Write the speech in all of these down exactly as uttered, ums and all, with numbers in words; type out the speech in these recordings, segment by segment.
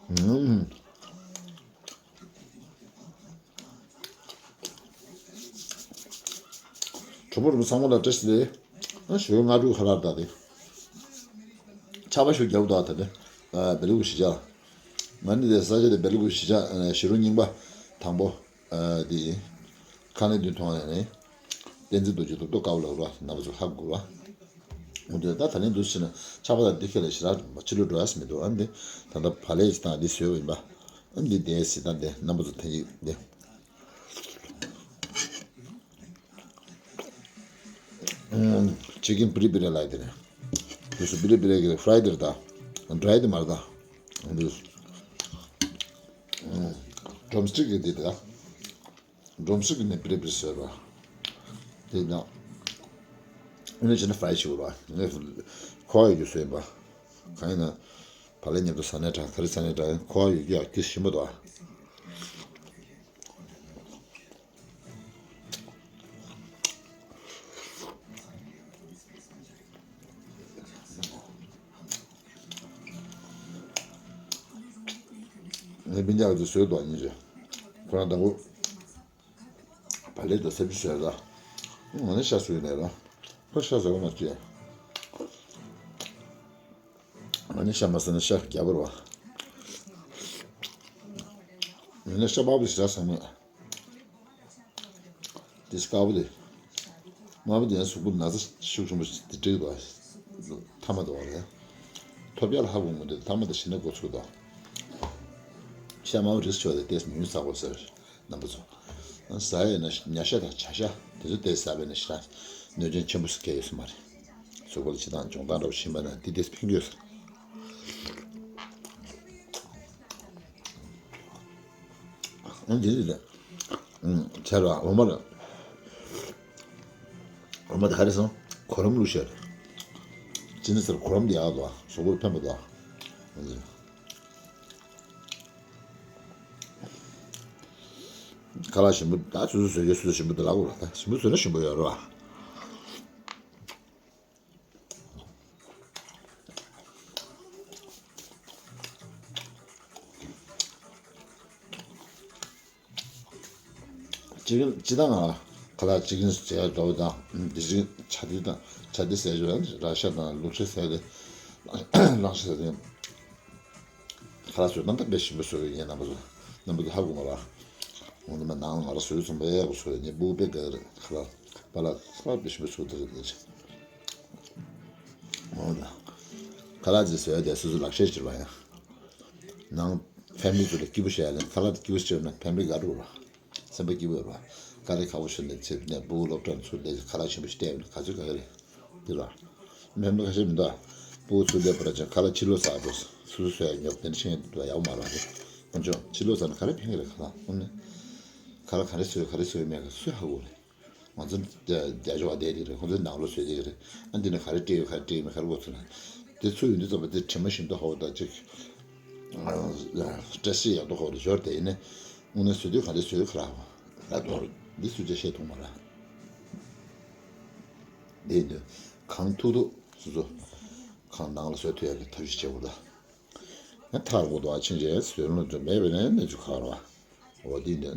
ཨུམ། གྲོགས་པོ་རུ་ཚང་མ་ལ་བཀྲ་ཤིས་བདེ་ལེགས། ཞོལ་ལྔ་དྲུག་ཁ་ལག་ད་དེ། ཆར་པ་ཤུགས་རྒྱབ་འདུག་ད་དེ། བེ་ལི་ཀུ་གཞིས་ཆགས། ང་ནི་དེ་ས་ཆ་དེ་བེ་ལི་ཀུ་གཞིས་ཆགས་གཞིས་རོ་རྙིང་པ་དང་པོ། དེ་ཡིན། ཁ་ལག་དེ་མཐོང་ཡ་ནི། བསྟན་འཛིན་རྡོ་རྗེ་རྡོ་རྡོ་དཀར་པོ་ལ་རོ་ནང་པ་ཚོ་ཧ་གོ་རོ། འོ་དེ་ད་ད་ལན་འདུག་ཕྱིན་ན་ཆར་པ་དང་འདི་ཁེ་ལས་ཞེ་དྲག་ཕྱི་ལོགས་འགྲོ་ཡ་སི་མི་འདུག་ཨ་འདི་ད་ལྟ་བ་ལས་ཅི་དང་འདི་བཟོས་པ་ཡིན་པ། ཨ་འདི་དེ་སི་ད་འདི་རྣམ་པ་ཚོ་ཐེངས་ཡིག་འདི། ཅི་ཀིན་པི་རི་པི་རི་ལ་དེ་ནས་དུས་སུ་པི་རི་པི་རི་གི་ཧྥ་རའི་ཌེ་ད་ཌ་རའི་དེ་མ་རེད་ད། འདི་ཌྲམ་སི་ཊིག་གི་འདི་ད། སྒྲོམ་གཞི་གི་ནས་པི་རི་པི་རི་བཟོས་པ། དེ་ན། ཨ་ནི་བྱས་ན་ཧྥ་རའི་བྱེད་དགོས་པ། ངས་ཁོ་ཡོད་རྒྱུ་བཟོས་ཡིན་པ། གང་ཡིན་ན། བག་ལེབ་མཉམ་དུ་ཟ་ནའི་འདྲ་ག་རེ་ཟ་ནའི་འདྲ་ཁོ་ཡོད་རྒྱུ་ཡག་རྒྱུ་ཞིམ་པོ་འདུག་ཨ། ངས་སྤུན་ཀྱག་ཚོས་བཟོས་འདུག་ཉིན་རེ། ཁོ་རང་དང་པོ། བག་ལེབ་དང་སེམས་ཅུ་བཟོས་ལ། ང་ནི་ཤ་ཟོས་ནས་ལ། ཁོ་ཤ་ཟ་གི་མ་བྱེད། ང་ནི་ཤ་མ་ཟ་ན་ཤ་རྒྱག་པར་བ། ང་ནི་ཤ་དམར་པོ་ཞེ་དྲག་ཟ་མེད། དེ་དཀར་པོ་དེ། དམར་པོ་དེ་ཡང་གཟུགས་པོ་ན་ཚ་ཤུགས་ཆེན་པོ་ཞིག་དེ་འགྲིག་དོ། ཐ་མ་དོ་རེད། ཐོབ་རྒྱལ་ཧ་གོ་མི་འདུག་ཐ་མ་དེ་ཤི་ན་འགོ་ཚུགས་དོ། ཤ་དམར་པོ་རིགས་ཆོག་དེ་ཏེས་ཉུང་ཟ་དགོས་ཟེར། རྣམ་པ་ཚོ། ཟ་ཡས་ན་ཉ་ཤ་དང་བྱ་ཤ་དེ་ཚོ་ཏེས་ཟ་བས་ན་ཤི་ན་གནོད་སྐྱོན་ཆེན་པོ་ཞིག་གལ་ཡོད་ས་མ་རེད། གཟུགས་པོ་ལ་ཕྱི་དང་སྦྱོང་སྟངས་འདྲ་པོ་ཤེས་པ་ན་དེ་ཏེས་ཕན་གྱི་ཡོད་ས་རེད། ཨང་། དེ་རེད། ཨང་། བྱ་ར་འོ་མ་ར། འོ་མ་དེ་ག་རེ་སོང་། གོ་རམ་བླུགས་ཤར། ཅི་ནི་ཟེར་གོ་རམ་དེ་ཡག་འདུག་ཨ། གཟུགས་པོར་ཕན་པ་འདུག་ཨ། ཁ་ལག་ཞིམ་པོ་ད་སོ་སོ་བཟོས་རྒྱུ་སོ་སོ་ཞིམ་པོ་འདུག་ལབ་དགོས་ར། ད་ཞིམ་པོ་བཟོས་ན་ཞིམ་པོ་ཡོད་རེད་བ། ཅི་ཅི་དང་ང་ཁ་ལག་ཅི་གིན་ཟས་འདྲ་བོ་དང་འདི་ཅི་ཆ་དེ་དང་ཆ་དེ་ཟས་བྱོས་ར་ཤ་དང་ལུག་ཤ་ཟས་དེ་གླང་ཤ་ཟས་དེ། ཁ་ལག་བཟོས་ན་ད་དཔེ་ཞིམ་པོ་བཟོ་གི་ཡིན། རྣམ་པ་ཚོ་རྣམ་པ་ཚོ་ཧ་གོ་མ་ར། འོ་ན་མ་ནང་ང་ར་བཟོས་ཚོང་པ་ཡག་པོ་བཟོས་ནས་སྤུ་གུ་དཔེ་དགའ་རེད། ཁ་ལག་པ་ལག་ཁ་ལག་དཔེ་ཞིམ་པོ་བཟོ་དེ་རེད་དེ། འོ་ན་ཁ་ལག་ཅིག་བཟོས་དེ་སོ་སོ་ལག་ཤེས་བྱེད་པ་ཡང་ནང་ཕེ་མི་ལི་ཚོ་ལ་སྐྱིད་པོ་བྱས་ཡ་ལ་ཁ་ལག་སྐྱིད་པོ་བྱས་ན་ཕེ་མི་ལི་དགའ་འགྲོ་ར། སེམས་པ་སྐྱིད་པོ་ཡོད་ར། དཀའ་ལས་ཁག་པོ་བྱས་ནས་ཚེ་ནས་སྤུ་གུ་སློབ་གྲྭ་ཚུར་སླེབས་ཁ་ལག་ཞིམ་པོ་ཞིག་སྤྲད་ཡོད་ན་ག་ཚོད་དགའ་གི་རེད། འདི་ལ། མེད་མེད་ཁ་ཤས་མི་འདུག་ཨ། སྤུ་གུ་ཚུར་སླེབས་པར་ཅན་ཁ་ལག་ཕྱི་ལོགས་ཟ་དགོས། སོ་སོ་བཟོས་ཡ་ཉོབ་དེ་འདྲ་ཤེས་ཡོན་འདུག་ཡག་པོ་མ་རེད་དེ། འོན་ཀྱང་ཕྱི་ལོགས་ཟ་ན་ག་རེ་ཕན་གི་རེད་ཁ་ལག་དངོས་གནས། ཁ་ལག་ག་རེ་བཟོས་ག་རེ་བཟོས་མེད་ག་སུས་ཧ་གོ་རེད། ང་ཚོ་རྒྱ་རྒྱ་ཇོ་བ་བསྡད་དེ་རེད། ཁོང་ཚོའི་ནང་ལོགས་བཟོས་དེ་རེད། ཨ་འདི་ནས་ག་རེ་སྤྲད་ཡོད་ག་རེ་སྤྲད་ཡོད་མེད་ག་རེ་གོ་ཚོད་ན། དེ་ཚོ་ཡོད་དུས་ཙམ་པ་དེ་དྲི་མ་ཞིམ་མདོག་ཧ་གོ་ད་ཅིག་བཀྲ་ཤིས་ཡག་མདོག་ཧ་གོ་རེད་ཞོར་དེ་ཡིན་ནས། དངོས་གནས་བཟོས་དུས་ག་རེ་བཟོས་ཡོད་ག་རེ་ཧ་གོ། ད་དོར་འདི་སུ་ཅག་བཤད་ཐུབ་མ་རེད། འདི་ཡིན་དུས་གང་ཐུབ་ཐུབ་སོ་སོ་གང་ནང་ལ་བཟོ་ཐུབ་ཡག་གི་ཐབས་ཤེས་བྱེད་དགོས་ད། ཡང་ཐག་པོ་འདུག་ཨ། ཕྱིན་ཆད་བཟོས་ལོང་དུ་མེད་པའི་ནས་གནས་ཚུལ་ཁག་རེད་བ། འོ་འདི་འདི་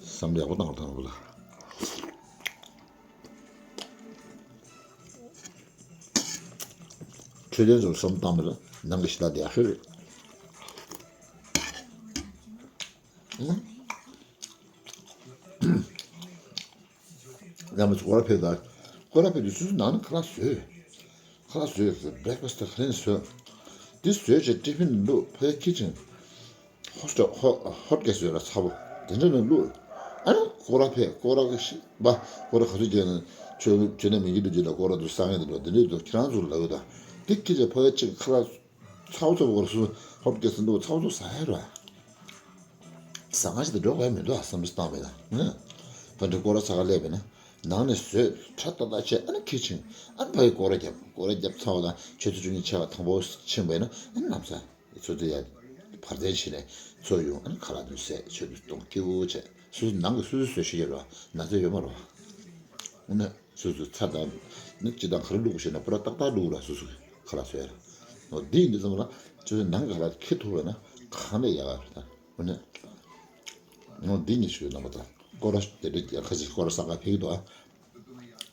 བསམ་བློ་ཡག་པོ་བཏང་དང་ལ། འཕྲོད་བསྟེན་ཚོར་བསམ་བཏང་མེད་ལ་ནང་གི་ཞི་ལ་དེ་ཡག་ཤོས་རེད། ཨང་། ཡང་མི་སྐོར་ར་ཕེབས་དང་། སྐོར་ར་ཕེབས་དུས་སོ་སོ་ནང་ནས་ཁ་ལག་བཟོས། ཁ་ལག་བཟོས་བྷི་རེག་ཕ་སི་ཊི་ག་རེ་བཟོས། འདི་བཟོས་བྱས་ཏི་ཕིན་བླུགས་ཕ་གི་ཁི་ཆེན། ཧོ་སི་ཊེལ་ཧོ་ཧོ་ཊི་གེ་སི་ཡོད་ལ་ཚ་པོ་དེ་འདྲ་ནས་བླུགས། ཨ་ནི་སྐོར་ར་ཕེབས་སྐོར་ར་གི་ཤི་པ་སྐོར་ར་ག་ཚོད་རྒྱག་ན་ཆོས་ཆོས་ནས་མི་འགྱུར་དུ་རྒྱུ་ལ་སྐོར་ར་དུ་སང་ངེ་དུ་འགྲོ་དེ་འདྲ་དུ་ཁྱེད་རང་ཚོ་ལ་ཡོད་ད། འདི་ཁི་ཆེན་ཕ་གི་ཆེན་ཁ་ལག་ཚ་བོ་ཚ་བོ་སྐོར་སུ་ཧོབ་སྐྱེ་སུ་འདུག་ཚ་བོ་ཚ་བོ་ཟ་ཡ་ར། ཟ་ཁང་ཞིག་ཏུ་འགྲོ་དགོས་མི་འདུག་ཨ་བསམ་བློ་བཏང་བས་ན། ཧ་འདྲ་སྐོར་ར་ཚ་ཁ་སླེབས་པས་ན། ནང་ནས་བཟོས་ཁྲ་ཏག་ཏག་བྱས་ཨ་ནི་ཁི་ཆེན་ཨ་ནི་ཕ་གི་སྐོར་ར་རྒྱབ་སྐོར་ར་རྒྱབ་ཚ་བོ་དང་ཆུ་ཚོད་བཅུ་གཉིས་ཆ་བ་དང་པོ་ཕྱིན་པས་ན་ཨ་ནི་ལམ་སང་ཚོ་དེ་ཡ་བར་བརྟན་བྱས་ནས་ཚོ་ཡོང་ཨ་ནི་ཁ་ལག་དུ་ཟས་ཆུ་དུ་གཏོང་སྐྱིད་པོ་བྱས་སུ་ནང་གི་སུ་སུ་བཟོས་ཤེས་ཡོད་ར་ན་ཚ་ཡོད་མ་ར། ཨ་ནི། སོ་སོའི་ཚྭ་དང་ནི་ཅི་དང་ག་རེ་བླུགས་ཤེ་ན་པུ་ར་ཏག་ཏག་བླུགས་ར་སོ་སོའི་ཁ་ལག་བཟོས་ར། འོ་འདི་ཡིན་དུས་ཙམ་ལ་སོ་སོའི་ནང་གི་ཁ་ལག་ཁེ་ཐུབ་པས་ན་ གང་ལས་ཡག་རེད་ད། འོ་ནས། ངོ་འདི་གཉིས་ཞུས་རྣམ་པ་དང་སྐོར་ར་དེ་འདྲ་ཁ་ཅིག་སྐོར་ར་ས་ག་ཕེབས་ཀྱི་འདུག་ཨ།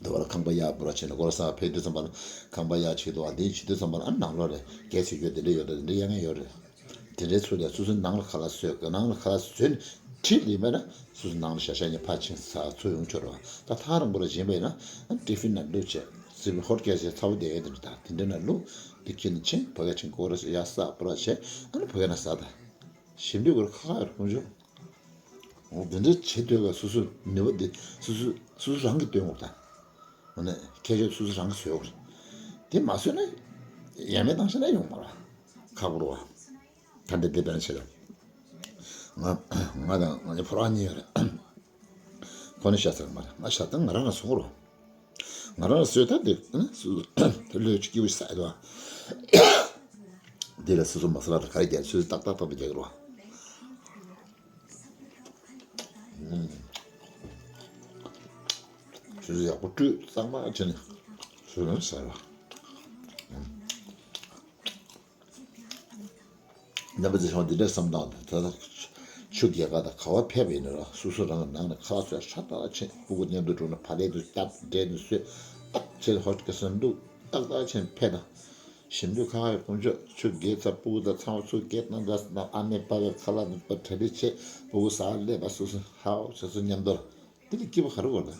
འདི་བར་ཁང་པ་ཡག་པོ་ར་བྱས་ནས་སྐོར་ར་ས་ག་ཕེབས་དུས་ཙམ་པ་ལ་ཁང་པ་ཡག་བྱེད་འདུག་ཨ། འདི་བྱེད་དུས་ཙམ་པ་ལ་ཨ་ནང་ལོགས་རེད་གལ་ཆེ་ཡོད་དེ་འདྲ་ཡོད་ད་དེ་འདྲ་ཡག་ངེས་ཡོད་རེད། དེ་འདྲའི་ཚུལ་ལས་སོ་སོའི་ནང་ལ་ཁ་ལག་བཟོས་ནང་ལ་ཁ་ལག་བཟོས་ནས་ཁྲིད་ལེ་མེད་ན་སོ་སོའི་ནང་ལ་ཞག་ཞག་ཉིན་ཕར་ཕྱིན་ཟ་ཚུར་ཡོང་ཆོག་རེད་བ། ད་ཐག་རིང་པོ་ར་བཞིན་པ་ཡིན་ན་ཨ་ཊི་ཕིན་ནང་བླུགས་བྱས་སི་པི་ཧོ་ཊེལ་སྐད་ཆ་ཚ་བོ་བསྡད་ཡོད་དེ་འདྲ་ད་དེ་འདྲ་ནང་བླུགས་དེ་ཁྱེར་ནས་ཕྱིན་ཕ་ག་ཕྱིན་སྐོར་ར་ཡག་ས་སྤོ་ར་བྱས་ཨ་ནི་ཕ་ག་ན་ཟ་ད། ཞིམ་འདོད་སྐོར་ཁ་ཁ་ཡོད་ཁོང་ཚོ། འོ་དེ་འདྲ་བྱེད་འདོད་ག་སོ་སོ་ནུས་པ་དེ་སོ་སོ་སོ་སོ་རང་གིས་སྟོན་དགོས་ད། འོ་ནས་ཁྱད་ཆོས་སོ་སོ་རང་གིས་བཟོས་དགོས་རེད། དེ་མ་བཟོས་ན་ཡ་མེད་བཏང་ཤེས་ན་ཡོང་མ་རེད། ཁག་པོ་རེད་བ། ད་འདི་དེ་བན་ཆེ་རེད། ང་ང་དང་ང་ཚོ་ཕོ་བྲང་གཉིས་ཡོད་རེད། ཁོ་ནི་ཤ་ཚ་གི་མ་རེད། ང་ཤ་ཚ་ང་རང་ལ་སོང་རོགས། ང་རང་ལ་བཟོས་ད་འདི་སོ་སོ་ལོས་ཅིག་སྐྱིད་པོ་ཞིག་ཟ་ཡི་འདུག་ཨ། འདི་ལ་སོ་སོ་མ་སོ་ར་ལ་ག་རེ་རྒྱག་སོ་སོ་ཏག་ཏག་ཏག་ཏག་རྒྱག་གི་རོགས། ཨུམ། སོ་སོ་ཡག་པོ་བཀྲུས་གཙང་མ་བྱས་ནས་སོ་སོ་ཟ་རོགས། ཨུམ། རྣམ་པ་ཚོས་ཧོ་འདི་འདྲ་བསམ་སྟངས་དང་ད་ལྟ་ཆུ་རྒྱལ་ཁ་དང་ག་བ་ཕེབས་པ་ཡིན་ན་ར་སོ་སོ་རང་གི་ནང་ནས་ཁ་ལག་བཟོས་ཧྲ་ཏག་ཏག་བྱས་སྤུ་གུ་མཉམ་དུ་འགྲོ་ན་བ་ལེ་དུ་སྟབས་འདྲེས་ནས་བཟོས་ཏག་བྱས་ཧོ་ཀེ་སོན་འདུག་ཏག་ཏག་བྱས་ཕེབས་དང་། ཞིམ་འདུག་ཁ་ཁ་ཡོད་དཀོན་མཆོག་ཆུ་རྒྱལ་ཚ་སྤུ་གུ་དང་ཚང་མ་ཚུར་རྒྱལ་གནང་དང་ཨ་མས་པ་བའི་ཁ་ལག་ནས་པ་གྲ་སྒྲིག་བྱས་སྤུ་གུ་ཟ་ལས་པ་སོ་སོ་ཧའོ་སོ་སོ་མཉམ་དུ་ལ། དེ་ལ་སྐྱིད་པོ་ག་རེ་དགོས་ན།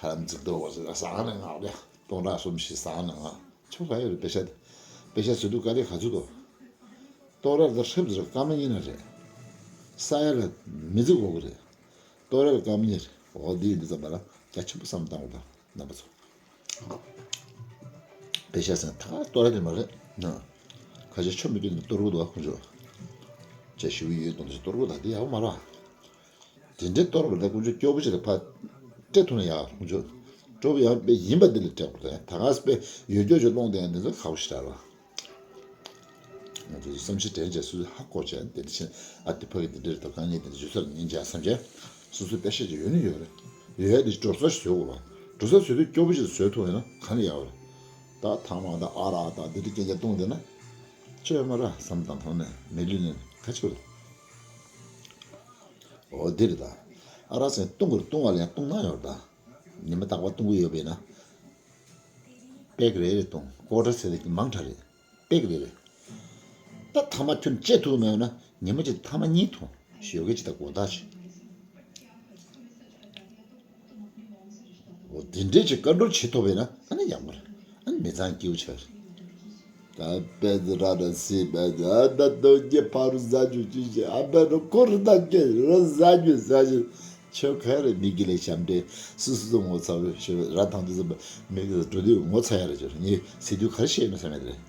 ཧ་ལམ་འཛིག་རྡོ་བ་ཟེར་ཟ་ཁང་ནས་ངག་ལས་སྟོང་ཕྲག་གསུམ་བཞི་ཟ་ཁང་ནས་ངག་ཆུ་ག་ཡོད་རེད་པེ་ཤ་དེ། པེ་ཤ་ཟེར་དུས་དཀའ་ལས་ག་ཚོད་དོ། ལྟོ་ར་ལ་ཧྲིབ་ཟེར་སྐར་མ་གཉིས་ན་རེད། ས་ཡ་ལ་མི་འཛིག་གོ་གི་རེད། ལྟོ་ར་ལ་སྐར་མ་གཉིས་རེད། འོ་འདི་ཡིན་དུས་ཙམ་པ་ལ་རྒྱ་ཆེན་པོ་བསམ་བཏང་དགོས་ད་རྣམ་པ་ཚོ། པེ་ཤ་ཟེར་ན་ད་ག་ལྟོ་ར་དེ་མ་རེད་ན། ཁ་ཤས་ཆོ་མི་སྐྱོན་ནས་གཏོར་གོ་འདུག་ཁོང་ཚོ། ཅེས་ཞུ་གི་ཡོད་དོན་དུ་གཏོར་གོ་ད་དེ་ཡག་པོ་མ་རེད། དེ་འདྲའི་གཏོར་བ་ལ་ཁོང་ཚོ་སྐྱོ་པོ་ཅིག་ལ་ཕར་སྤྲད་ཐུབ་ན་ཡག་ཁོང་ཚོ། སྤྲོ་པོ་ཡག་པའི་ཡིན་པ་འདི་ལ་སྤྲད་དགོས་རེད། ད་ག་སྤེ་ཡོད་སྐྱོ་ཅིག་སློང་བསྡད་ཡ་འདི་ཚོ་ཁག་པོ་ཞིག་རེད་ལ། ང་ཚོ་བསམ་ཤེས་དྲན་བྱས་སུ་ཧ་གོ་བྱས་འདི་འདྲ་ཕྱིན་ཨ་དེ་ཕ་གི་འདི་འདྲ་རེད་དོ་གང་ཡིན་འདི་འདྲ་ཞུ་ས་ལ་ཉན་བྱས་བསམ་བྱས་སོ་སོའི་དཔེ་ཤེས་ཅིག་ཡོད་ནི་ཡོད་རེད། ཡོད་ཡ་འདི་འགྲོ་ས་ཞིག་བཟོ་དགོས་པ། འགྲོ་ས་བཟོ་དུས་སྐྱོ་པོ་ཅིག་བཟོ་ཐུབ་ཡོད་ན་གང་ལ་ཡག་པ་རེད། ད་ཐང་མ་དང་ཨ་རག་དང་འདི་འདྲ་རྐྱང་རྐྱང་བཏུང་བསྡད་ན་ཅི་ཡོད་མ་རེད་བསམ་བཏང་ཐོག་ནས་མི་ལུས་ནས་ག་ཅི་རེད། འོ་འདི་རེད་ད། ཨ་རག་ཟེར་བཏུང་དགོས་རེད། བཏུང་བ་ལ་ཡང་བཏུང་ན་ཡོད་རེད་ད། ཉི་མ་རྟག་པར་བཏུང་གི་ཡོད་པ་ཡིན་ན། པེག་རེ་རེ་བཏུང་། ཀོ་ཊར་ཟེར་དེ་མང་དྲགས་རེད། པེག་རེ་རེ། ད་ཐ་མ་ཁྱོད་བཅད་ཐུབ་མེད་ན་ཉི་མ་གཅིག་ཐ་མ་གཉིས་འཐུང་། ཞོགས་ཀས་ཅིག་དང་དགོང་དག་ཅིག་འོ་དེ་འདྲས་ཅིག་བཀའ་འགྲོལ་བྱེད་ཐུབ་པ་ཡིན་ན་ཨ་ནི་ཡག་པོ་རེད། ཨ་ནི་མི་ཚང་སྐྱིད་པོ་ཆགས་རེད། ད་པད་ར་ར་སི་པད་ཨ་ད་རྡོ་རྗེ་ཕ་རུ་ཟ་རྒྱུ་ཅི་ཞིག་ཨ་པད་རུ་ཁོ་རུ་ད་སྐད་ར་ཟ་རྒྱུ་ཟ་རྒྱུ་ཆོ་ག་རེ་མི་དགེ་ལས་ཞབས་འདྲེ་སུ་སུ་ངོ་ཚ་བའི་ཞོ་ར་ཐང་དུ་ཟ་མི་དགེ་འགྲོ་དུས་ངོ་ཚ་ཡ་རེ་ཅོ་ངས་ཟེར་དུས་ག་རེ་བཤད་ཡོད་ན་བསམ་ཡ་དེ་རེད།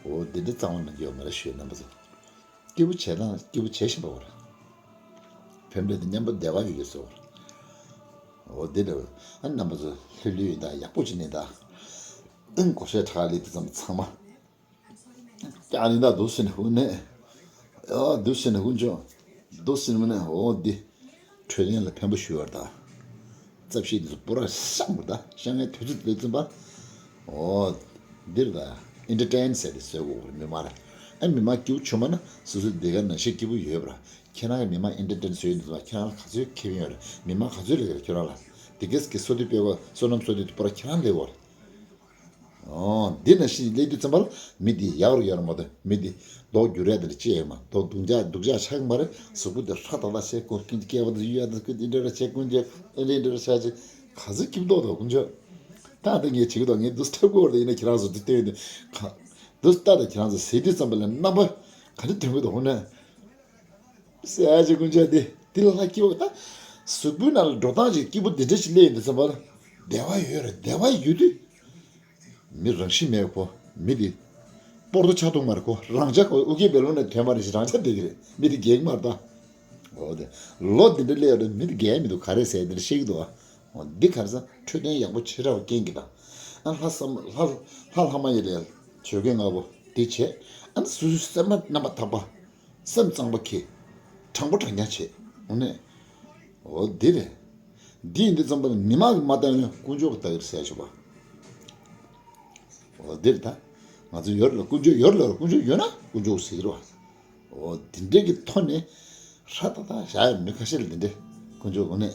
འོ་འདི་འདྲ་གཙང་བ་ན་རྒྱུ་ཡོད་མ་རེད་ཞུས་རྣམ་པ་ཚོ། སྐྱིད་པོ་བྱེད་དང་སྐྱིད་པོ་བྱེད་བཞིན་པ་བར། ཕན་པའི་དེ་མཉམ་པོ་བདེ་བ་ཡོད་ཀྱི་སོ། འོ་འདི་འདྲ་བས་ཨ་རྣམ་པ་ཚོ་ལྷོད་ལྷོད་ཡིན་ད་ཡག་པོ་བྱེད་ནས་ད། ཨང་གོ་ཤས་ཁྲག་ལས་དེ་ཙམ་ཚང་མ། ཀྱང་ནི་ད་འདུག་ཟེར་ནས་ཧུ་ནས། ཨ་འདུག་ཟེར་ནས་ཧུ་འཇོག་འདུག་ཟེར་ནས་ཧུ་ནས་འོ་འདི། འཕྲོད་བསྟེན་ལ་ཕན་པོ་ཞུ་བར་ད། རྩ་བཤད་འདི་ཚོ་པོ་ར་བཤམ་བར་ད་བཤམ་ངའི་དུས་ཚོད་དེ་ཚིམ་པ། འོ། འདིར་ད། ཨེན་ཊར་ཊེན་ཟེར་ཏེ་བཟོས་དགོས་པར་མི་མང་ར། ཨ་མི་མང་སྐྱིད་པོ་བྱུང་མ་ན་སོ་སོའི་འདི་ག་ནང་བཞིན་སྐྱིད་པོ་ཡོད་པ་ར། ཁྱེད་རང་གི་མི་མང་ཨེན་ཊར་ཊེན་བཟོས་འདུག་ལ་ཁྱེད་རང་ལ་ག་ཚོད་ཁེ་ཕན་ཡོད་ར། མི་མང་ག་ཚོད་ལས་ཀྱི་ར་ཁྱོད་རང་ལ། འདི་གས་ཀྱི་སོ་དུས་སྤེལ་བ་བསོད་ནམས་གསོག་དུས་དུ་པོ་ར་ཁྱེད་རང་ལས་བར། ཨོ། འདི་ནང་བཞིན་སླེབས་དུས་ཙམ་པར་མི་འདི་ཡག་རུ་ཡག་རུ་མ་གཏོགས་མི་འདི་མདོག་འགྱུར་ཡ་དེ་འདྲ་ཅི་ཡང་མ་མདོག་སྡུག་ཅག་སྡུག་ཅག་ཆགས་ཀྱི་མ་རེད། གཟུགས་པོ་དེ་ཧྲ་ཏག་ཏག་བྱས་ཀོ་ཀིན་སྐྱེ་བ་དེ་གཡུ་ཡ་དེ་ཀོ་འདི་འདྲ་ར་བྱས་ཀུན་རྗེ་ཨེ་འདྲ་འདྲ་ར་ཆགས་ཅི་ག་ཚོད་སྐྱིད་མདོག་དང་ཀུན་ཆོད། ད་འདི་ངས་བྱེད་ཀྱི་འདུག་ངས་འདུག་ཐབས་ཀྱི་བར་དུ་ཡིན་ན་ཁྱེད་རང་ཚོ་འདི་བལྟས་ཡོད་དུས་ག་འདུག་ལྟ་དང་ཁྱེད་རང་ཚོ་ཟེར་དུས་ཙམ་པ་ལ་རྣམ་པ་ག་འདྲ་དོན་གྱི་འདུག་ཧོ་ན། སེ་ཨ་ཅེ་ཀུན་ཆ་དེ་དེ་ལ་ལྷ་སྐྱིད་པོ་ད། གཟུགས་པོའི་ནང་ལ་འགྲོ་སྟངས་ཅིག་སྐྱིད་པོ་འདི་འདྲ་ཞིག་སླེབས་ཡོང་དུས་ཙམ་པ་ལ་བདེ་བ་ཡོད་རེད། བདེ་བ་ཡོད་དུས་མི་རང་བཞིན་མེད་ཁོ་མི་དེ་སྤོར་དུ་ཆགས་ཐུབ་མ་རེད། ཁོ་རང་ཅག་ཁོ་ཨུ་སྐད་བེ་ལོང་ནས་ཐོན་མ་རེད་ཞེས་རང་ཅག་བསྡད་ཀྱི་རེད། མི་དེ་རྒས་ཀྱི་མ་རེད་ད། འོ་དེ་ལོ་འདི་འདྲ་སླེབས་ཡོང་དུས་མི་དེ་རྒས་མི་འདུག་ག་རེ་ཟེར་འདི་འདྲ་བཤད་ཀྱི་འདུག་ཨ། འོ་འདི་ག་རེ་ཟེར་འཕྲོད་བསྟེན་ཡག་པོ་བྱེད་ར་བ་རྐྱེན་གྱིས་ད། ཨ་ལྷ་བསམ་ལྷ་ལྷ་ལྷ་མ་ཡིན་ལས་ཆོས་གོས་ལྔ་པོ་འདི་བྱས་ཨ་ནི་སོ་སོའི་སེམས་པ་རྣམ་པ་དག་པ། སེམས་གཙང་པོ་ཁྱེད། དྲང་པོ་དྲང་རྐྱང་བྱེད། འོ་ནས། འོ་འདི་རེད། འདི་ཡིན་དུས་ཙམ་པ་ལ་མི་མང་གིས་མ་བལྟས་ན་དཀོན་མཆོག་གིས་བལྟ་གི་རེད་ཟེར་ཞུ་བ། འོ་འདི་རེད་ད། ང་ཚོ་ཡོད་ལ་དཀོན་མཆོག་ཡོད་ལ་དཀོན་མཆོག་ཡོད་ན་དཀོན་མཆོག་ཟེར་གྱི་རེད་བ། འོ་དེ་འདྲས་ཀྱི་ཐོག་ནས་ཧྲ་ཏག་ཏག་བཞག་ཡོད་མི་ཁ་ཤས་ལ་དེ་འདྲས་དཀོན་མཆོག་འོ་ནས།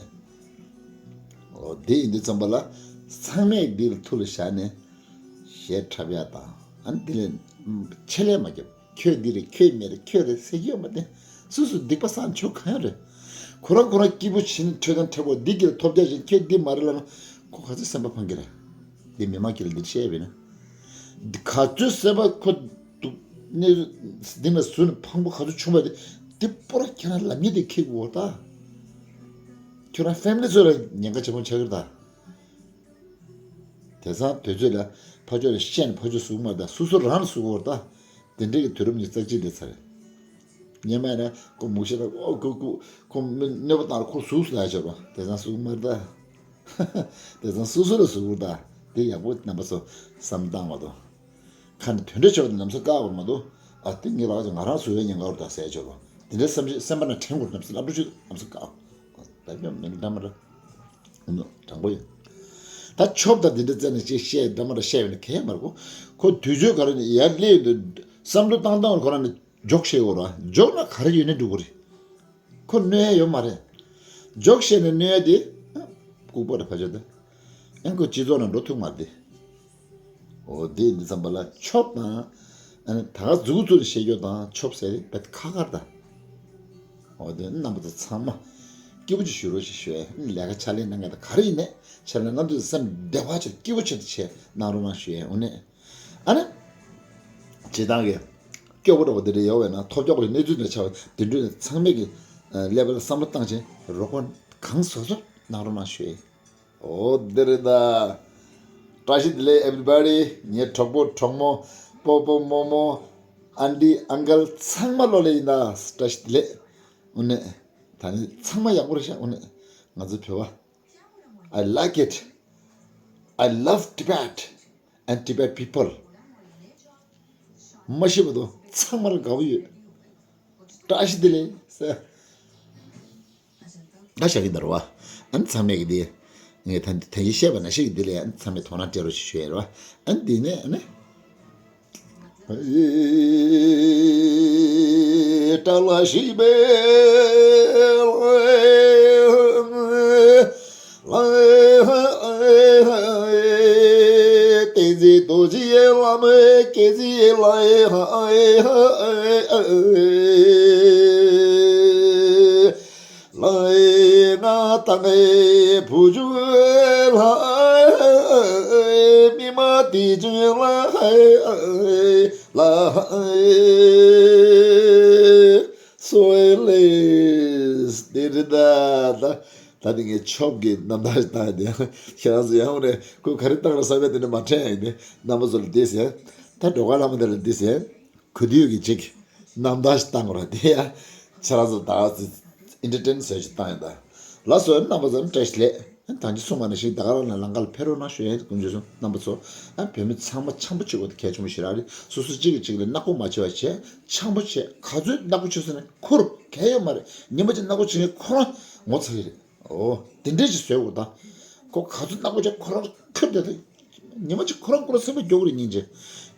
འོ་དེ་ཡིན་དུས་ཙམ་པ་ལ་ཚང་མས་འདི་ལ་ཐུགས་ལ་བཞག་ནས་གཞས་འཁྲབ་ཡག་དང་ཨ་ནི་དེ་ལས་ཆེད་ལས་མ་རྒྱབ། ཁྱོད་འདི་རེད་ཁྱོད་མེད་རེད་ཁྱོད་རེད་ཟེར་གྱི་ཡོད་མ་རེད། སོ་སོ་སྡིག་པ་བསགས་ཆོག་གང་ཡང་རེད། ཁོ་རང་ཁོ་རང་སྐྱིད་པོ་བྱེད་ནས་འཕྲོད་བསྟེན་འཁྲབ་དགོས། འདི་གིར་ཐོབ་རྒྱག་བཞིན་ཁྱོད་འདི་མ་རེད་ལབ་ན་ཁོ་ག་ཚོད་སེམས་པ་ཕངས་ཀྱི་རེད། འདི་མི་མང་གི་ལ་འདིར་བཤད་པས་ན། འདི་ག་ཚོད་སེམས་པ་ཁོ་འདུག་ནས་འདི་ན་ཟུར་ནས་ཕངས་པོ་ག་ཚོད་བྱུང་བ་དེ་འདི་པོ་ར་ཁྱེད་རང་ལབ་ཉེས་དེ་ཁེགས་དགོས་ད། ཁྱོད་རང་ཕེ་མི་ལི་ཚོ་ལ་ཉེན་ཁ་ཆེན་པོ་ཆགས་ཀྱི་རེད་ད། དེང་སང་དུས་ཚོད་ལ་ཕར་ཕྱོགས་ལ་བཤད་ནས་ཕར་ཕྱོགས་ཟུག་མ་ད་སོ་སོ་རང་ལ་ཟུག་གོ་ད། དེ་འདྲའི་གི་དུས་རབས་ཉི་ཤུ་རྩ་གཅིག་སླེབས་ཚར་རེད། སྔོན་མ་ཡིན་ན་ཁོ་མུག་ཤི་ལ་ཨོ་ཁོ་ཁོ་ཁོ་མི་གནོད་པ་བཏང་ལ་ཁོ་ཟུག་སུ་ལ་ཡ་ཆོག་རོ། དེང་སང་ཟུག་མ་ད། དེང་སང་སོ་སོ་ལ་ཟུག་གོ་ད། དེ་ཡག་པོ་རྣམ་པ་ཚོ་བསམ་བཏང་མ་དོ། ཁ་ནས་དོན་འདྲ་ཆོག་དེ་ལམ་སང་བཀག་གོ་མ་དོ། ཨ་དེ་ངས་ལག་ཅིག་ང་རང་ཟུག་ཡ་ཉེན་ཁ་རོ་ད་ཟེར་ཡ་ཆོག་རོ། དེ་འདྲའི་བསམ་ཤེས་སེམས་པ་ན་དྲན་གོ་རྣམ་སེམས་ལབ་འགྲོ་ཆོག་ལམ་སང་བཀག་གོ། ད་ཡང་མི་འདྲ་མ་འདྲ། དྲང་པོ་ཡིན། ད་ཆོབ་དང་འདི་འདྲ་བཙལ་ནས་ཅིག་བཤད་འདྲ་མ་འདྲ་བཤད་ཡོད་ན་གལ་མ་རེད་གོ། ཁོ་དུས་ཚོད་ག་རེ་ནས་ཡར་སླེབས་ཡོད་འདུག་བསམ་བློ་བཏང་སྟངས་ཁོ་རང་ནས་འཇོག་ཤེས་ཡོད་ར་འཇོག་ན་ག་རེ་ཡོད་ནས་འགྲོ་གི་རེད། ཁོ་གནོད་ཡ་ཡོད་མ་རེད། འཇོག་ཤེས་ནས་གནོད་ཡ་དེ་ལྐུགས་པ་རེད་ཕ་ཆོས་དེ། ཨེ་ཁོ་སྤྱི་ཚོགས་ནང་འགྲོ་ཐུབ་མ་རེད་དེ། འོ་དེ་འདི་ཙམ་པ་ལ་ཆོབ་དང་། ཨ་ནི་ད་ག་མཛུབ་གུ་བཙུགས་ནས་བཤད་རྒྱུ་དང་ཆོབ་ཟེར་བས་ཁ་ཁར་དང་། འོ་དེ་རྣམ་པ་ཚོ་ཚང་མ་སྐྱིད་པོ་ཅིག་བཞུགས་རོགས་ཞེས་ཞུ་ཡས། ལས་ཀ་ཕྱག་ལས་གནང་མཁན་དང་ག་རེ་ཡིན་ནས་ཕྱག་ལས་གནང་དུས་སེམས་བདེ་བ་ཆེད་སྐྱིད་པོ་ཆེད་དུ་བྱས་གནང་རོགས་གནང་ཞུ་ཡས། འོ་ནས་ཨ་ནི་བྱེད་སྟངས་ཀྱི་སྐྱོ་པོ་འདྲ་པོ་དེ་འདྲ་ཡོད་པས་ན་ཐོབ་སྐྱོ་པོ་གནས་ཚུལ་འདྲ་ཆགས་པ་དེ་འདྲ་ནས་ཚང་མས་ཀྱི་ཀླད་པ་ལ་བསམ་བློ་བཏང་བྱས་རོགས་པ་གང་སོ་སོར་གནང་རོགས་གནང་ཞུ་ཡས། འོ་འདི་རེད་ད། བཀྲ་ཤིས་བདེ་ལེགས་everybody། ངའི་གྲོགས་པོ་གྲོགས་མོ་སྤོ་སྤོ་རྨོ་མོ་ཨན་ཊི་ཨང་ཀལ་ཚང་མ་ལོ་ལེ་ཡིན་ད། བཀྲ་ཤིས་བདེ་ལེགས། འོ་ནས་ད་ནི་ཚང་མ་ཡག་པོ་རེད་ཤག་འོ་ནས་ང་ཚོ་བོད་པ། I like it. I love Tibet and Tibet people. མ་ཤི་བ་དང་ཚང་མ་ལ་དགའ་པོ་ཡོད། བཀྲ་ཤིས་བདེ་ལེགས་ཟེར། ད་བཞག་གི་འདུག་ར་བ། ཨ་ནི་ཚང་མས་ཀྱི་འདི། ངས་ད་ད་ཡིན་བཤད་པ་ན་ཤེས་ཀྱི་འདི་ལས་ཨ་ནི་ཚང་མས་དོ་སྣང་སྤྲད་རོགས་ཞེས་ཞུ་ཡ་ར་བ། ཨ་ནི་འདི་ནས་ཨ་ནི། བཀྲ་ལ་ཤིས་པའི་བསྟན་འཛིན་རྡོ་རྗེ་བླ་མའི་སྐྱེས་རྗེས་ལ། ལའི་ང་དང་བུ་ཆུང་ལ་མི་མ་དེ་ཆུང་ལ་ལ་སོ་ལེ་དེ་རེད་ད། ད་དེ་ངས་ཆོབ་ཀྱི་རྣམ་ཐར་བཏང་ཡོད་དེ་ཁྱེད་རང་ཚོ་ཡང་ཧོ་ནས་ཁོས་ག་རེ་བཏང་ར་བསམ་པའི་དེ་འདྲ་མ་དྲན་ཡོད་དེ་རྣམ་པ་ཚོ་ལ་དེ་ཟེར། ད་འགྲོ་ག་ལ་མ་དེ་ལ་དེ་ཟེར། གུས་འདུད་ཀྱི་ཅིག་རྣམ་ཐར་ཞིག་བཏང་དགོས་ར་དེ་ཡ། ཁྱེད་རང་ཚོ་ད་ག་ཚོད་ཨེན་ཊར་ཊེན་བཟོས་ཅིག་བཏང་ཡོད་ད། ལགས་སོ་རྣམ་པ་ཚོ་བཀྲ་ཤིས་བདེ་ལེགས། ད་གིན་གསུངས་པ་ནང་བཞིན་ད་ག་རང་ལ་ལམ་ཁ་ལ་ཕེབས་རོགས་གནང་ཞུ་ཡ་དཀོན་མཆོག་གསུམ་རྣམ་པ་ཚོ། ཨ་བོད་མི་ཚང་མ་འཆམ་པོ་བྱེད་དགོས་དེ་གལ་ཆེན་པོ་ཞེ་དྲག་རེད། སོ་སོ་གཅིག་གིས་གཅིག་ལ་ནག་པོ་མ་བྱེད་པ་བྱས་འཆམ་པོ་བྱས་ག་ཚོད་ནག་པོ་བྱེད་ཟེར་ན་ཁུར་གལ་ཡོད་མ་རེད། ཉི་མ་གཅིག་ནག་པོ་བྱེད་མཁན་ཁོ་རང་ངོ་ཚ་གི་རེད། ཨོ། དེ་འདྲས་ཅིག་བཟོས་འོ་ད། ཁོ་ག་ཚོད་ནག་པོ་ཅིག་ཁོ་རང་ཁུར་དེ་དེ། ཉི་མ་གཅིག་ཁོ་རང་ཁོ་རང་སེམས་པ་སྐྱོ་གི་རེད་སྙིང་རྗེ།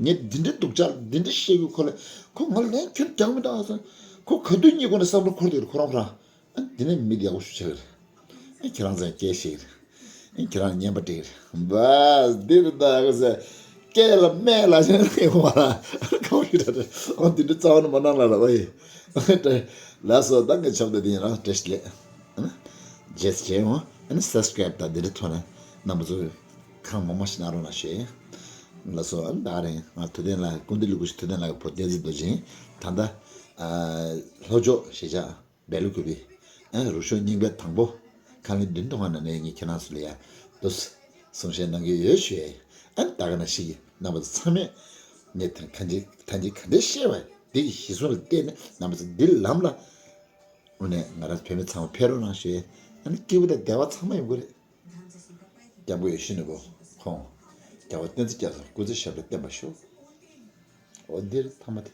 ངས་འདི་འདྲས་སྡུག་ཅག་འདི་འདྲས་བཤད་གི་ཁོ་ལ་ཁོ་ང་ལན་ཁྱོད་རྒྱག་མི་འདུག་ཨ་ཟེར། ཁོ་ག་དུས་གཉིད་ཁུག་ནས་བསམ་བློ་འཁོར་དེ་ཁོ་རང་ཁོ་རང་། ཨ་འདི་ནས་མི་ཡག་པོ་ཞིག་ཆགས་གི་རེད། ཨ་ཁྱེད་རང་ཚོས་སྐད་ཤེས་གི་རེད། ཨ་ཁྱེད་རང་ཉན་པ་འགྲིག་གི་རེད། བས་འདིར་ད་ག་ཟེར། སྐད་ལ་སྨད་ལ་ཞེན་ཡོང་བ་ལ་གང་ཞིག་རེད། ཨ་འདི་འདྲས་རྩ་བ་ནས་མ་གནང་ལ་ལ་བ་ཡི། ལགས་སོ་ད་ངས་ཆབ་ད་འདི་ཡིན་རང་བཀྲ་ཤིས་བདེ་ལེགས། ཨ་ནི་རྗེས་སུ་མཇལ་ཡོང་། ཨ་ནི་སབ་སི་ཀ་རེབ་དང་འདི་འདྲའི་ཐོག་ནས་རྣམ་པ་ཚོས་གང་མང་མང་ཞིག་གནང་རོགས་གནང་ཞུ། ལགས་སོ་ཨ་ནི་ད་ག་རང་ང་ཐུབ་བསྟན་ལགས་སྐུ་མདུན་ལུ་སྐུ་ཞིག་ཐུབ་བསྟན་ལགས་ཀྱི་བུ་བསྟན་འཛིན་རྡོ་རྗེ་ཡིན། ད་ལྟ་ལྷོ་ཕྱོགས་གཞིས་ཆགས་སྦེལ་ཀོབ་པི་ཨ་ནི་རུ་ཤོག་རྙིང་པའི་དང་པོ་ཁང་ལས་བདུན་ཐོག་ཁང་ནང་ནས་ངས་ཁྱེད་རང་ཚོ་ལ་ཡ་དུ་གསུང་བཤད་གནང་གི་ཡོད་ཞུ་ཡ་ཡིན། ཨ་ནི་ད་ག་ནང་བཞིན་གྱི་རྣམ་པ་ཚོ་ཚང་མས་ངས་ད་ག་འདྲས་ད་ག་འདྲས་བཤད་པ་འདི་གི་གཞི་བཟུང་ལ་བརྟེན་ནས་རྣམ་པ་ཚོ་འདི་ལམ་ལ། དངོས་གནས་ང་རང་བོད་མི་ཚང་མ་ཕེབས་རོགས་གནང་ཞུ། ཨ་ནི་སྐྱིད་པོ་དང་བདེ་བ་ཚང་མ་ཡོང་གི་རེད། སྐྱབས་མགོན་ཡིད་བཞིན་ནོར་བུ་ཁོང་རྒྱལ་བ་བསྟན་འཛིན་རྒྱ་མཚོ་སྐུ་ཚེ་ཞབས་ལ་བརྟན་པར་ཤོག་འོ་འདིར་ཐ་མ་དེ།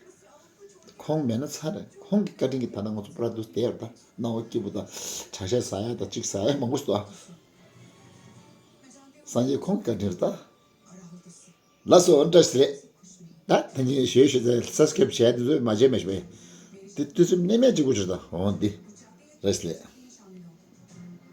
ཁོང་མེད་ན་ཚར་རེད། ཁོང་གི་བཀའ་དྲིན་གྱིས་ད་ལྟ་ང་ཚོ་པུ་ར་འདུག་བསྡད་ཡོད་རེད་ད། སྣང་བ་སྐྱིད་པོ་དང་གྲྭ་ཤག་ཟ་ཡ་དང་གཅིག་ཟ་ཡ་མང་པོ་ཞིག་འདུག་ཨ། སངས་རྒྱས་ཁོང་གི་བཀའ་དྲིན་རེད་ད། ལགས་སོ་བཀྲ་ཤིས་བདེ་ལེགས། ད་ད་ནི་ཞོལ་ཞོལ་ཚ་སྐྱབས་བྱས་དེ་ཚོ་མ་བྱས་མེད་ཞུ་བས། དེ་དུས་ཚོད་གནས་མེད་ཅིག་གོ་ཆུ་ད་འོང་འདི་རེས་ལས།